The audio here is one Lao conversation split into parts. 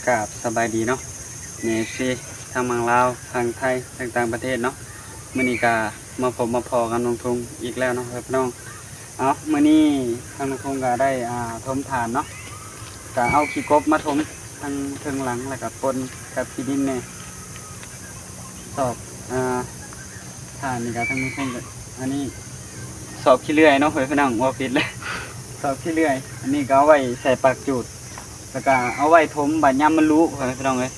ກາບສະບາຍດີເນາະ ແມ່ເອັຟຊີ ທັງຝັ່ງລາວ ຝັ່ງໄທ ທັງຕ່າງປະເທດເນາະ. ມື້ນີ້ກະມາພົບມາພໍ້ກັບນ້ອງທຸງອີກແລ້ວເນາະ ເອີ ພີ່ນ້ອງ. ເອົາ ມື້ນີ້ທາງນ້ອງທຸງກະໄດ້ ອ່າ ຖົມຖານເນາະ ກະເອົາຂີ້ກົບມາຖົມທາງເທິງຫຼັງ ແລ້ວກະປົນກັບຂີ້ດິນແດ່ ຊອກ ອ່າ ຖານນີ້ກະທາງນີ້ເພິ່ນກະ ອັນນີ້ ຊອກຂີ້ເລື່ອຍເນາະ ເອີ ພີ່ນ້ອງ ເວົ້າຜິດແລ້ວ ຊອກຂີ້ເລື່ອຍ. ອັນນີ້ກະເອົາໄວ້ໃສ່ປາກຈູດ ແລ້ວກະເອົາໄວ້ຖົມ ບາດຍາມມັນລຸ ເອີ ພີ່ນ້ອງເອີຍ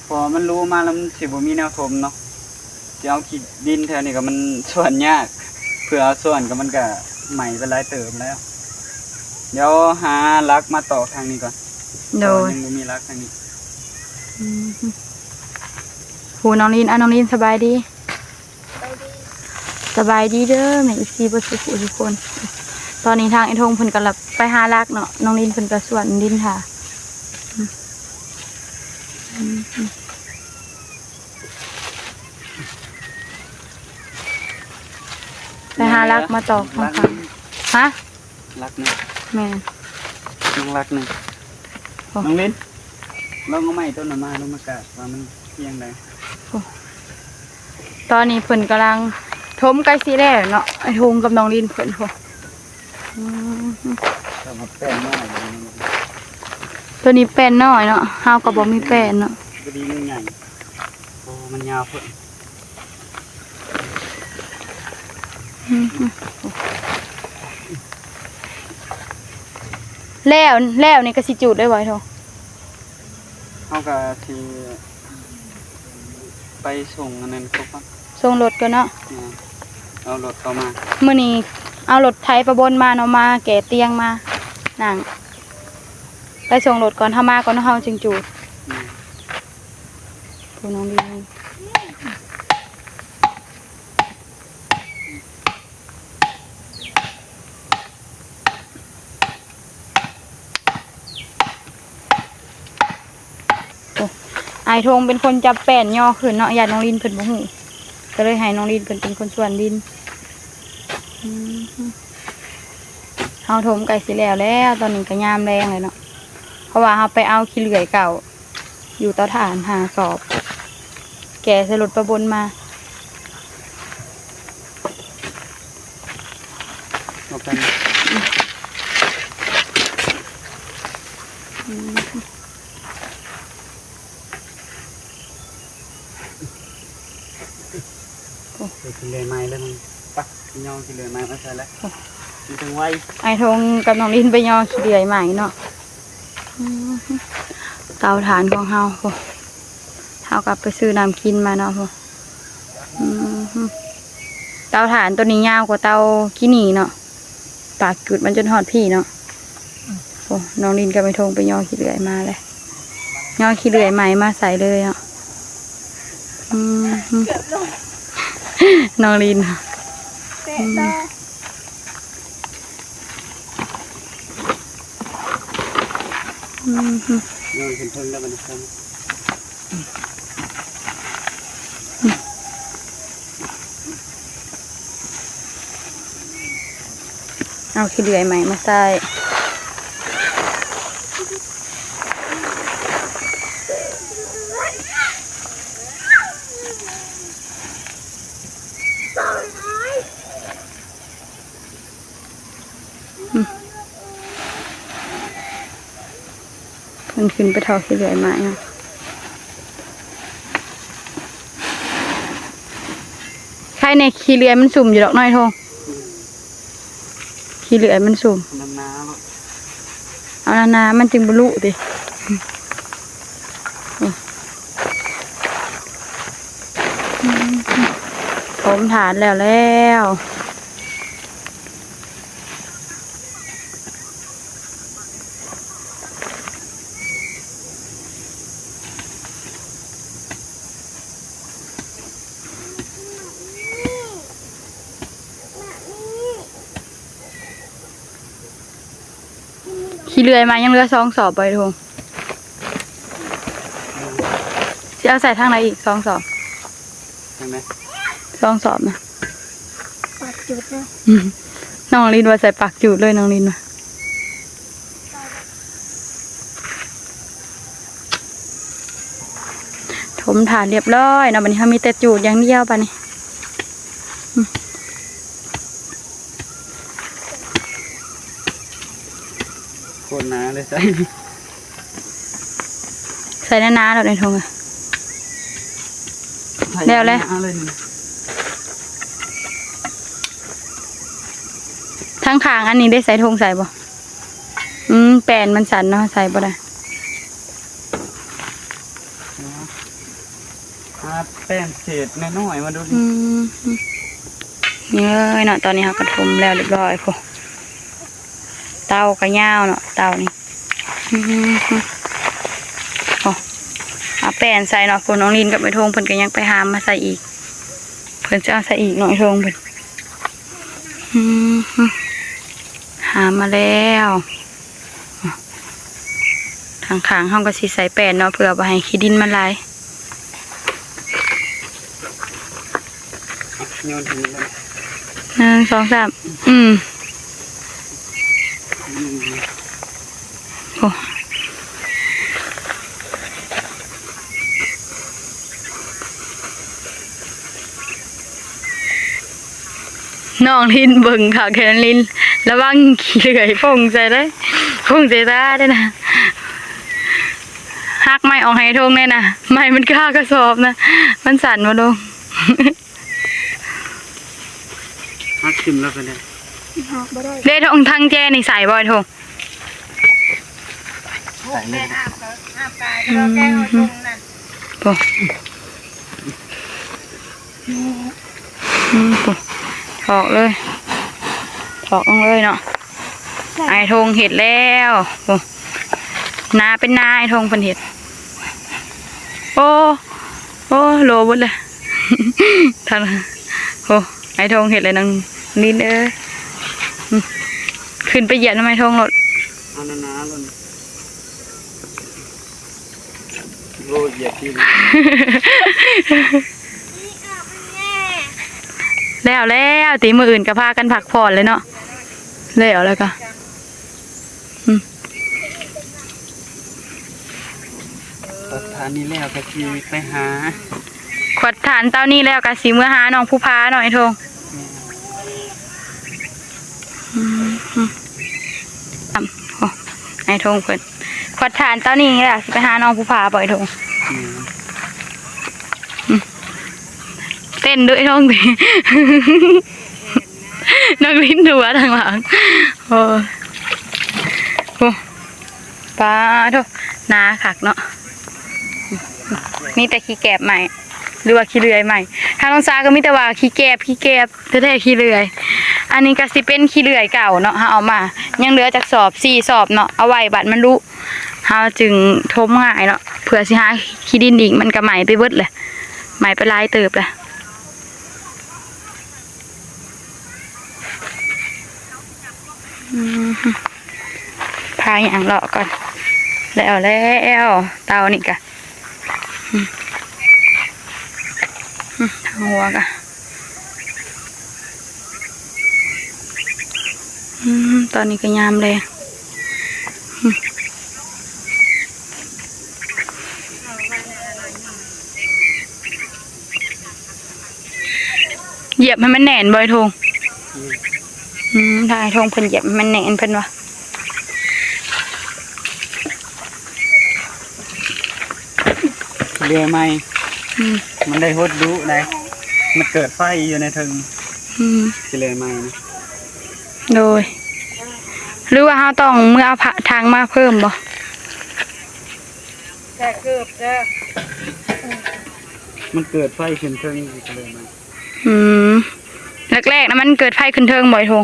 ເພາະວ່າມັນລຸມາແລ້ວມັນຊິບໍ່ມີແນວຖົມເນາະ. ຊິເອົາຂີ້ດິນແຖວນີ້ກະມັນສ່ວນຍາກ ເພື່ອເອົາສ່ວນກະມັນກະໄໝ້ໄປຫຼາຍເຕີບແລ້ວ. ດຽວຫາຫຼັກມາຕອກທາງນີ້ກ່ອນ ໂດຍ ເພາະວ່າຍັງບໍ່ມີຫຼັກທາງນີ້. ອືມ ຜູ້ນ້ອງລິນ ອ່າ ນ້ອງລິນ ສະບາຍດີ. ສະບາຍດີເດີແມ່ເອັຟຊີເບິດສູ່ຜູ້ທຸກຄົນ. ຕອນນີ້ທາງໄອ້ທົງເພິ່ນກະລັບໄປຫາຫຼັກເນາະ ນ້ອງລິນເພິ່ນກະສ່ວນດິນຖ້າ. ອືມ ໄປຫາຫຼັກມາຕອກຂ້າງໆ ຮະ ຫຼັກໜຶ່ງ ແມ່ນ ຍັງຫຼັກໜຶ່ງ. ໂອ້ ນ້ອງລິນ ລອງເອົາໄມ້ຕົ້ນນັ້ນມາ ລົງມາກາດວ່າມັນພຽງໃດ. ໂອ້ ຕອນນີ້ເພິ່ນກຳລັງຖົມໃກ້ຊິແລ້ວເນາະ ໄອ້ທົງກັບນ້ອງລິນເພິ່ນ. ໂອ້ ອືມ ແຕ່ວ່າແປ້ນນ້ອຍ ໂຕນີ້ແປ້ນນ້ອຍເນາະ ເຮົາກະບໍ່ມີແປ້ນເນາະ ພໍດີມັນໃຫຍ່ ໂອ້ ມັນຍາວໂພດ. ອືມ ແລ້ວ ແລ້ວນີ້ກະຊິຈູດເລີຍບໍ່ ໄອ້ທົງ? ເຮົາກະຊິໄປສົ່ງອັນນັ້ນເຂົາກ່ອນ ສົ່ງລົດກ່ອນເນາະ. ແມ່ນ ເອົາລົດເຂົ້າມາ ມື້ນີ້ເອົາລົດໄຖປາບົນມາເນາະ ມາແກ່ຕຽງມານັ່ງ ໄປສົ່ງລົດກ່ອນ ເຮົາມາກ່ອນເນາະ ເຮົາຈຶ່ງຈູດ. ແມ່ນ ຜູ້ນ້ອງດີ. ໂອ້ ອ້າຍທົງເປັນຄົນຈັບແປ້ນຍໍຂຶ້ນເນາະ ຢ້ານນ້ອງລິນເພິ່ນບໍ່ຮູ້ ກະເລີຍໃຫ້ນ້ອງລິນເພິ່ນເປັນຄົນສ່ວນດິນ. ອືມ ເຮົາຖົມໃກ້ຊິແລ້ວແລ້ວ ຕອນນີ້ກະຍາມແລງແລ້ວເນາະ ເພາະວ່າເຮົາໄປເອົາຂີ້ເລື່ອຍເກົ່າ ຢູ່ເຕົາຖ່ານຫ້າສອບ ແກ່ໃສ່ລົດປາບົນມາ. ອືມ ໂອ້ ຂີ້ເລື່ອຍໃໝ່ແລ້ວ ມັນປັກ ຍໍຂີ້ເລື່ອຍໃໝ່ມາໃສ່ແລ້ວ ມັນຈັ່ງໄວ. ອ້າຍທົງກັບນ້ອງລິນໄປຍໍຂີ້ເລື່ອຍໃໝ່ເນາະ. ອືມ ເຕົາຖ່ານຂອງເຮົາ ໂອ້ ເຮົາກະໄປຊື້ນ້ຳກິນມາເນາະ. ໂອ້ ອືມ ເຕົາຖ່ານໂຕນີ້ຍາວກວ່າເຕົາຂີ້ໜີເນາະ ປາກຈູດມັນຈົນຮອດພີ້ເນາະ. ໂອ້ ນ້ອງລິນກັບໄອ້ທົງໄປຍໍຂີ້ເລື່ອຍມາແລ້ວ ຍໍຂີ້ເລື່ອຍໃໝ່ມາໃສ່ເລີຍເນາະ. ອືມ ນ້ອງລິນ ອືມ ໂຍນຂຶ້ນເທິງແລ້ວບັດນີ້ ເອົາຂີ້ເລື່ອຍໃໝ່ມາໃສ່. ອືມ ເພິ່ນຂຶ້ນໄປເທົ້າຂີ້ເລື່ອຍໃໝ່ເນາະ. ໃຄແນ່ຂີ້ເລື່ອຍມັນຊຸ່ມຢູ່ດອກນ້ອຍໂທງ ຂີ້ເລື່ອຍມັນຊຸ່ມ ໜາໆ ເອົາໜາໆ ມັນຈຶ່ງບໍ່ລຸຕິ. ຖົມຖາດແລ້ວແລ້ວ. ຂີ້ເລື່ອຍມາຍັງເຫຼືອສອງສອບບໍ່ໄອ້ໂທງ? ຊິເອົາໃສ່ທາງໃດອີກສອງສອບ? ທາງໃດ? ສອງສອບນະ ປາກຈູດເລີຍ. ອືມ ນ້ອງລິນວ່າໃສ່ປາກຈູດເລີຍ ນ້ອງລິນວ່າ. ອ ຜົມຖ່ານຮຽບຮ້ອຍເນາະ, ບັດນີ້ເຮົາມີແຕ່ຈູດຢ່າງດຽວບັດນີ້. ອືມ ໂຄດໜາເລີຍ ໃສ່ ໃສ່ໜາໆໂລດໃນຖົງ. ໃສ່ ແລ້ວແຫຼະ ໜາໆເລີຍນີ້. ທາງຂ້າງອັນນີ້ໄດ້ໃສ່ຖົງໃສ່ບໍ່? ອືມ ແປ້ນມັນສັ້ນເນາະ ໃສ່ບໍ່ໄດ້. ຫາແປ້ນເສດນ້ອຍໆມາດູ. ອືມ ນີ້ເລີຍເນາະ, ຕອນນີ້ເຮົາກໍຖົມແລ້ວຮຽບຮ້ອຍພຸ້ນ. ເຕົາກໍຍາວເນາະ ເຕົານີ້. ອືມ ໂອ້ ເອົາແປ້ນໃສ່ເນາະ. ຜູ້ນ້ອງລິນກັບໄອ້ໂທງເພິ່ນກໍຍັງໄປຫາມາໃສ່ອີກ, ເພິ່ນຈະເອົາໃສ່ອີກເນາະ ໄອ້ໂທງເພິ່ນ. ອືມ ຫາມາແລ້ວ. ທາງຂ້າງເຮົາກໍຊິໃສ່ແປ້ນເນາະ ເພື່ອບໍ່ໃຫ້ຂີ້ດິນມັນຫຼາຍ. ໂຍນຫີນເລີຍ ໜຶ່ງ ສອງ ສາມ. ອືມ ໂອ້ ນ້ອງລິນເບິ່ງຄັກແທ້ ນ້ອງລິນ ລະວັງຂີ້ເລື່ອຍຟົ້ງໃສ່ເດີ້ ຟົ້ງໃສ່ຕາເດີ້ນະ. ຫັກໄມ້ອອກໃຫ້ໂທງແດ່ນະ ໄມ້ມັນຄາກະສອບນະ ມັນສັ່ນບໍ່ລົງ. ຫັກຖິ້ມແລ້ວກໍໄດ້ ຫັກບໍ່ໄດ້. ເດ້ ໂທງ ທາງແຈນີ້ໃສ່ບໍ່ ໂທງ? ໃສ່ເລີຍ ອືມ ໂອ້ ອືມ ໂອ້ ຖອກເລີຍ ຖອກລົງເລີຍເນາະ. ໄອ້ໂທງເຮັດແລ້ວ ໂອ້ ນາເປັນນາ ໄອ້ໂທງເພິ່ນເຮັດ. ໂອ້ ໂອ້ ໂລເບິດເລີຍ ທ່ານ. ໂອ້ ໄອ້ໂທງເຮັດແລ້ວ ນ້ອງລິນເອີຍ. ອືມ ຂຶ້ນໄປຢຽບນຳໄອ້ໂທງໂລດ ເອົາໜາໆໂລດ. ໂອ້ ຢຽບທີ່ ແລ້ວແລ້ວຕິ ມື້ອື່ນກໍພາກັນພັກຜ່ອນເລີຍເນາະ. ແລ້ວ ແລ້ວກໍ ອືມ ຂວດຖ່ານນີ້ແລ້ວກໍຊິໄປຫາ ຂວດຖ່ານເຕົານີ້ແລ້ວກໍຊິເມືອຫານ້ອງພູຜາເນາະ ໄອ້ໂທງ. ອືມ ອືມ ໂອ້ ໄອ້ໂທງເພິ່ນ ຂວດຖ່ານເຕົານີ້ແຫຼະ ຊິໄປຫານ້ອງພູຜາບໍ່ ໄອ້ໂທງ? ອືມ ອືມ ເຕັ້ນດ້ວຍ ໄອ້ໂທງ ນ້ອງລິນຫົວທາງຫຼັງ. ໂອ້ ໂອ້ ປາໂທ້ ໜາຄັກເນາະ. ມີແຕ່ຂີ້ແກບໃໝ່ ຫຼືວ່າຂີ້ເລື່ອຍໃໝ່. ທາງນ້ອງຊາກໍມີແຕ່ວ່າຂີ້ແກບ ຂີ້ແກບແທ້ໆ ຂີ້ເລື່ອຍ. ອັນນີ້ກໍຊິເປັນຂີ້ເລື່ອຍເກົ່າເນາະ ເຮົາເອົາມາ ຍັງເຫຼືອຈັກສອບ ສີ່ສອບເນາະ ເອົາໄວ້ບາດມັນລຸ ເຮົາຈຶ່ງຖົມງ່າຍເນາະ ເພື່ອຊິຫາຂີ້ດິນອີກ ມັນກໍໄໝ້ໄປເບິດແຫຼະ ໄໝ້ໄປຫຼາຍເຕີບແຫຼະ. ອືມ ພາຍ່າງເລາະກ່ອນ ແລ້ວ ແລ້ວ ເຕົານີ້ກະ ອືມ ອືມ ທາງຫົວກະ ອືມ ຕອນນີ້ກະຍາມແລງ ອືມ. ຢຽບໃຫ້ມັນແໜ້ນບໍ່ ໄອ້ທົງ? ອືມ ອືມ ຖ້າໄອ້ທົງເພິ່ນຢຽບໃຫ້ມັນແໜ້ນ ເພິ່ນວ່າ ເລື່ອຍໃໝ່ ອືມ ມັນໄດ້ຫົດດຸໄດ໋ ມັນເກີດໄຟຢູ່ໃນເທິງ ອືມ ຊິເລື່ອຍໃໝ່ນະ ໂດຍ ຫຼືວ່າເຮົາຕ້ອງເມືອເອົາພະ ຖັງມາເພີ່ມບໍ່? ແຕ່ເກີບເດີ ມັນເກີດໄຟຂຶ້ນເທິງ ກໍເລີຍມາ ອືມ ແລກໆນະ ມັນເກີດໄຟຂຶ້ນເທິງບໍ່ ໄອ້ທົງ?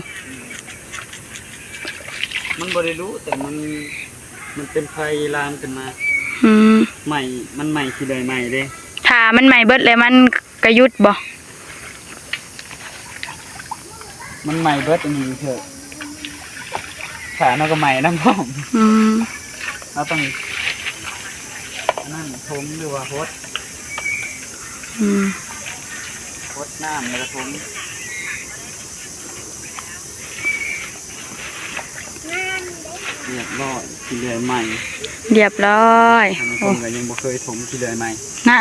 ມັນບໍ່ໄດ້ດຸ ແຕ່ມັນ ມັນເປັນໄຟລາມຂຶ້ນມາ ອືມ ໄໝ້ ມັນໄໝ້ຂີ້ເລື່ອຍໃໝ່ເດ້ ຖ້າມັນໄໝ້ເບິດແລ້ວມັນ ກະຢຸດບໍ່? ມັນໄໝ້ເບິດອັນນີ້ເທີ ຂາເຮົາກໍໄໝ້ນຳພ້ອມ ອືມ ເຮົາຕ້ອງ ອັນນັ້ນ ຖົມ ຫຼືວ່າຫົດ ອືມ ຫົດນ້ຳແລ້ວກໍຖົມ ນ້ຳເດ້ ຮຽບຮ້ອຍ ຂີ້ເລື່ອຍໃໝ່ ຮຽບຮ້ອຍ. ທາງເທິງກໍຍັງບໍ່ເຄີຍຖົມຂີ້ເລື່ອຍໃໝ່ນະ.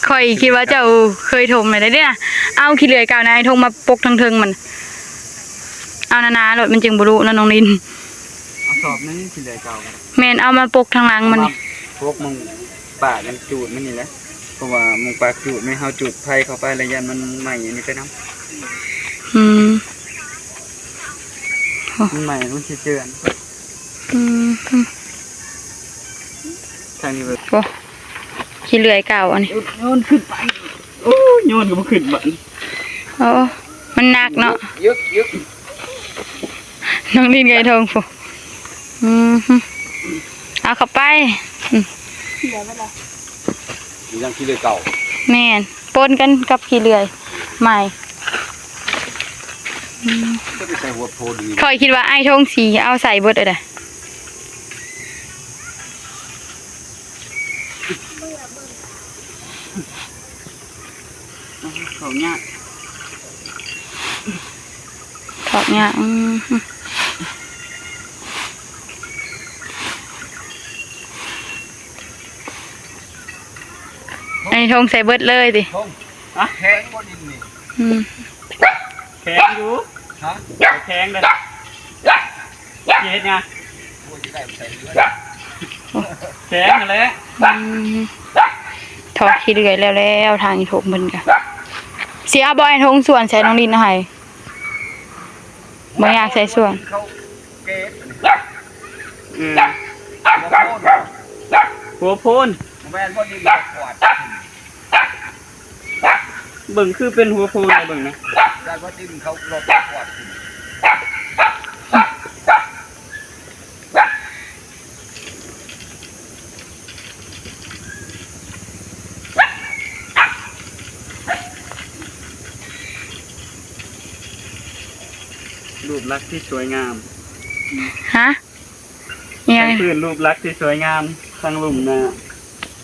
ຂ້ອຍຄິດວ່າເຈົ້າເຄີຍຖົມແລ້ວເດ້ນະ. ເອົາຂີ້ເລື່ອຍເກົ່ານະ ອ້າຍທົງມາປົກທາງເທິງມັນ. ເອົາໜາໆໂລດ ມັນຈຶ່ງບໍ່ລຸເນາະນ້ອງລິນ. ເອົາສອບໜຶ່ງຂີ້ເລື່ອຍເກົ່າກໍໄດ້. ແມ່ນ ເອົາມາປົກທາງຫຼັງມັນນີ້ ປົກໝ່ອງປາກມັນຈູດມັນນີ້ແຫຼະ. ເພາະວ່າໝ່ອງປາກຈູດນີ້ ເຮົາຈູດໄຟເຂົ້າໄປແລ້ວ ຢ້ານມັນໄໝ້ອັນນີ້ໄປນຳ. ອືມ ມັນໄໝ້ ມັນຊິເຈື່ອນ. ອືມ ທາງນີ້ເບິ່ງ. ໂອ້ ຂີ້ເລື່ອຍເກົ່າອັນນີ້ ໂຍນຂຶ້ນໄປ. ໂອ້ ໂຍນກໍບໍ່ຂຶ້ນບັດນີ້. ໂອ້ ມັນໜັກເນາະ. ຍືກ ຍືກ ຍືກ. ນ້ອງລິນກັບອ້າຍທົງພຸ້ນ. ອືມ ເອົາເຂົ້າໄປ. ອືມ ຍັງຂີ້ເລື່ອຍເກົ່າ. ແມ່ນ ປົນກັນກັບຂີ້ເລື່ອຍໃໝ່. ອືມ ກໍໄປໃສ່ຫົວໂພດີ. ຂ້ອຍຄິດວ່າອ້າຍທົງຊິເອົາໃສ່ເບິດເລີຍ. ເຂົ້າຍາກ ເຂົ້າຍາກ. ອືມ ອັນນີ້ຖົງໃສ່ເບິດເລີຍຕິ? ຖົງ ຮະ? ແຂງບໍ່ດິນນີ້? ອືມ ແຂງຢູ່. ຮະ? ແຂງເດີ້. ຊິເຮັດຫຍັງ? ໂອ້ຍ ຊິໄດ້ໃສ່ເຮືອນ ແຂງຫັ້ນແຫຼະ. ອືມ ຖອກຂີ້ເລື່ອຍແລ້ວໆ ທາງອີ່ທົງເພິ່ນກະ ຊິເອົາບໍ່ອ້າຍທົງ ສ່ວນໃສ່ນ້ອງລິນເອົາໃຫ້ ບໍ່ຢາກໃສ່ສ່ວນ. ເຂົາເກັບ ອືມ ຫົວໂພນ ຫົວໂພນ ບໍ່ແມ່ນບໍ່ດິນກວາດ. ເບິ່ງຄືເປັນຫົວໂພນເບິ່ງນະ. ຮູບລັກທີ່ສວຍງາມ. ຮະ? ອີຫຍັງ? ທາງພື້ນຮູບລັກທີ່ສວຍງາມ, ທາງລຸ່ມນະ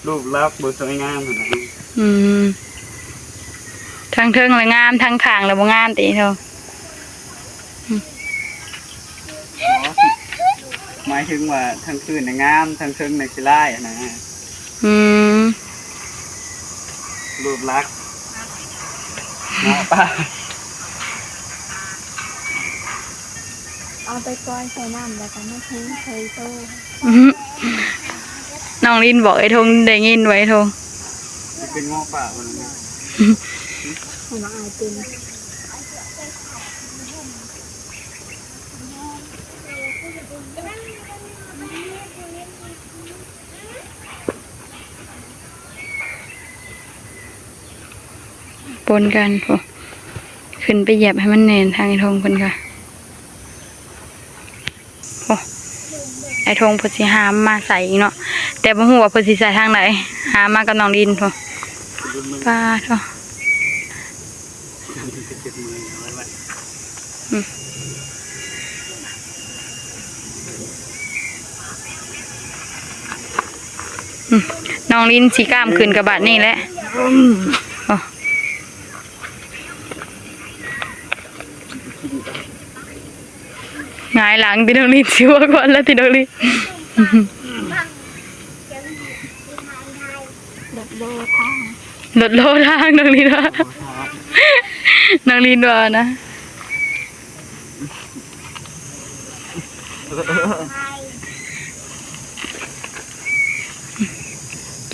ຮູບລັກບໍ່ສວຍງາມຫັ້ນນະ. ອືມ ທາງເທິງລະງາມ ທາງຂ້າງລະບໍ່ງາມຕິໂທ? ອືມ ອໍ ໝາຍເຖິງວ່າທາງພື້ນນະງາມ ທາງເທິງນະຂີ້ຮ້າຍຫັ້ນນະ. ອືມ ຮູບລັກເນາະ ເອົາໄປກ່ອຍໃສ່ນ້ຳ ແລ້ວກໍມາເທໃສ່ໂຕ. ອືມ ນ້ອງລິນບອກໄອ້ທົງ ໄດ້ຍິນບໍ່ໄອ້ທົງ? ເປັນເງາະປ່າບໍ່ນະ? ເພິ່ນວ່າອາຍເປັນ. ປົນກັນພຸ້ນ ຂຶ້ນໄປຢຽບໃຫ້ມັນແໜ້ນ ທາງໄອ້ທົງເພິ່ນກະ ໂອ້ ໄອ້ທົງເພິ່ນຊິຫາມມາໃສ່ອີກເນາະ ແຕ່ບໍ່ຮູ້ວ່າເພິ່ນຊິໃສ່ທາງໃດ. ຫາມາກັບນ້ອງລິນພຸ້ນ ປາໂທ້. ອືມ ອືມ ນ້ອງລິນຊິກ້າມຂຶ້ນກັບບາດນີ້ແຫຼະ. ໂອ້ ຫງາຍຫຼັງຕິນ້ອງລິນ ຊິຫົວຄວັນແລ້ວຕິນ້ອງລິນ. ລົດໂລທາງ ລົດໂລທາງ ນ້ອງລິນວ່າ ນ້ອງລິນວ່ານະ.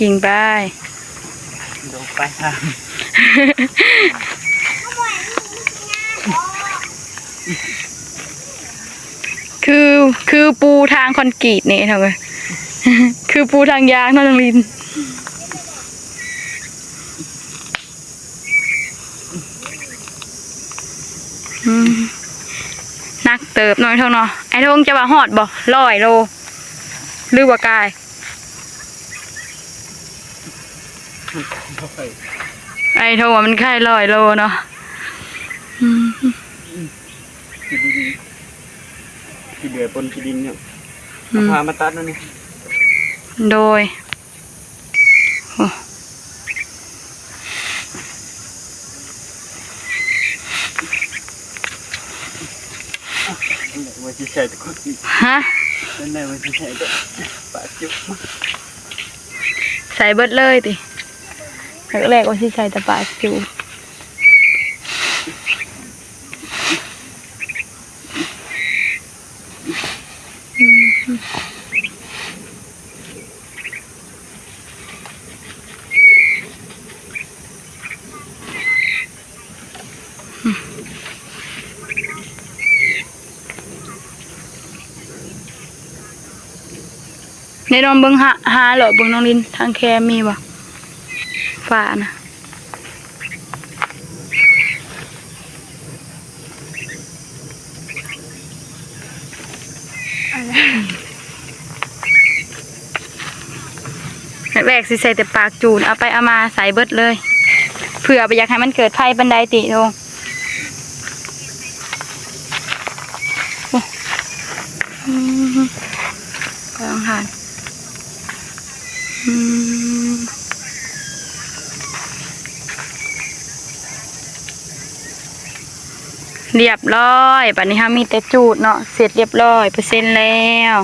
ກິນໄປ ໂດດໄປທາງ ຄື ຄືປູທາງຄອນກຣີດນີ້ເນາະ ຄືປູທາງຢາງເນາະ ນ້ອງລິນ. ອືມ ໜັກເຕີບເນາະ ໄອ້ທົງເນາະ. ໄອ້ທົງ ເຈົ້າວ່າຮອດບໍ່ ຮ້ອຍໂລ ຫຼືວ່າກາຍ? ໄອ້ທົງວ່າມັນກາຍຮ້ອຍໂລເນາະ. ອືມ ຂີ້ດິນ ຂີ້ເຫຼືອປົນຂີ້ດິນເນາະ. ອືມ ເອົາຜ້າມາຕັດເອົານີ້ ໂດຍ. ໂອ້ ວ່າຊິໃສ່ແຕ່ ຮະ? ເປັນແນວມັນຊິໃສ່ແຕ່ປາກຈຸ ໃສ່ເບິດເລີຍຕິ? ແລກໆວ່າຊິໃສ່ແຕ່ປາກຈຸ. ໄດ້ລອງເບິ່ງ ຫາ ຫາເລາະເບິ່ງນ້ອງລິນ ທາງແຄມມີບໍ່ ຝານະ. ແລກໆຊິໃສ່ແຕ່ປາກຈູນ ເອົາໄປເອົາມາໃສ່ເບິດເລີຍ ເພື່ອບໍ່ຢາກໃຫ້ມັນເກີດໄຟປານໃດຕິໂດງ. ໂອ້ ອືມ ໄປລອງທານ ອືມ ລຽບຮ້ອຍ ບາດນີ້ເຮົາມີແຕ່ຈູດເນາະ ເສັດລຽບຮ້ອຍເປີເຊັນແລ້ວ.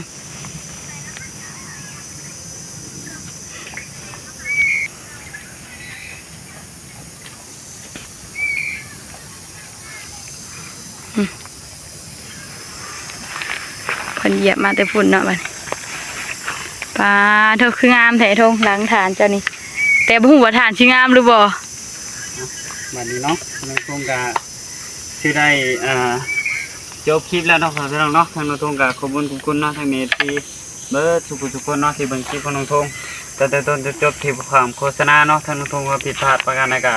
ອືມ ເພິ່ນຢຽບມາແຕ່ພຸ້ນເນາະ ບາດນີ້ ປາໂທ ຄືງາມແທ້ ໂທ ຫຼັງຖານເຈົ້ານີ້ ແຕ່ບໍ່ຮູ້ວ່າຖານຊິງາມຫຼືບໍ່. ບາດນີ້ເນາະ ນ້ອງທົງກະຊິໄດ້ ເອີ ຈົບຄລິບແລ້ວເນາະ ພໍ່ແມ່ພີ່ນ້ອງເນາະ. ທາງນ້ອງທົງກະຂອບຄຸນຂອບຄຸນເນາະ ທາງເອັຟຊີ ເບິດທຸກຜູ້ທຸກຄົນເນາະ ທີ່ເບິ່ງຄລິບຂອງນ້ອງທົງ ຕັ້ງແຕ່ຕົ້ນຈົນຈົບ ທີ່ບໍ່ຂ້າມໂຄສະນາເນາະ. ທາງນ້ອງທົງວ່າຜິດພາດປະການໃດກະ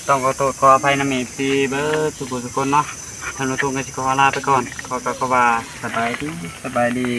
ຕ້ອງຂໍໂທດຂໍອະໄພນຳເອັຟຊີ ເບິດທຸກຜູ້ທຸກຄົນເນາະ. ທາງນ້ອງທົງກະຊິຂໍລາໄປກ່ອນ ຂໍກ່າວຄຳວ່າສະບາຍດີ ສະບາຍດີ.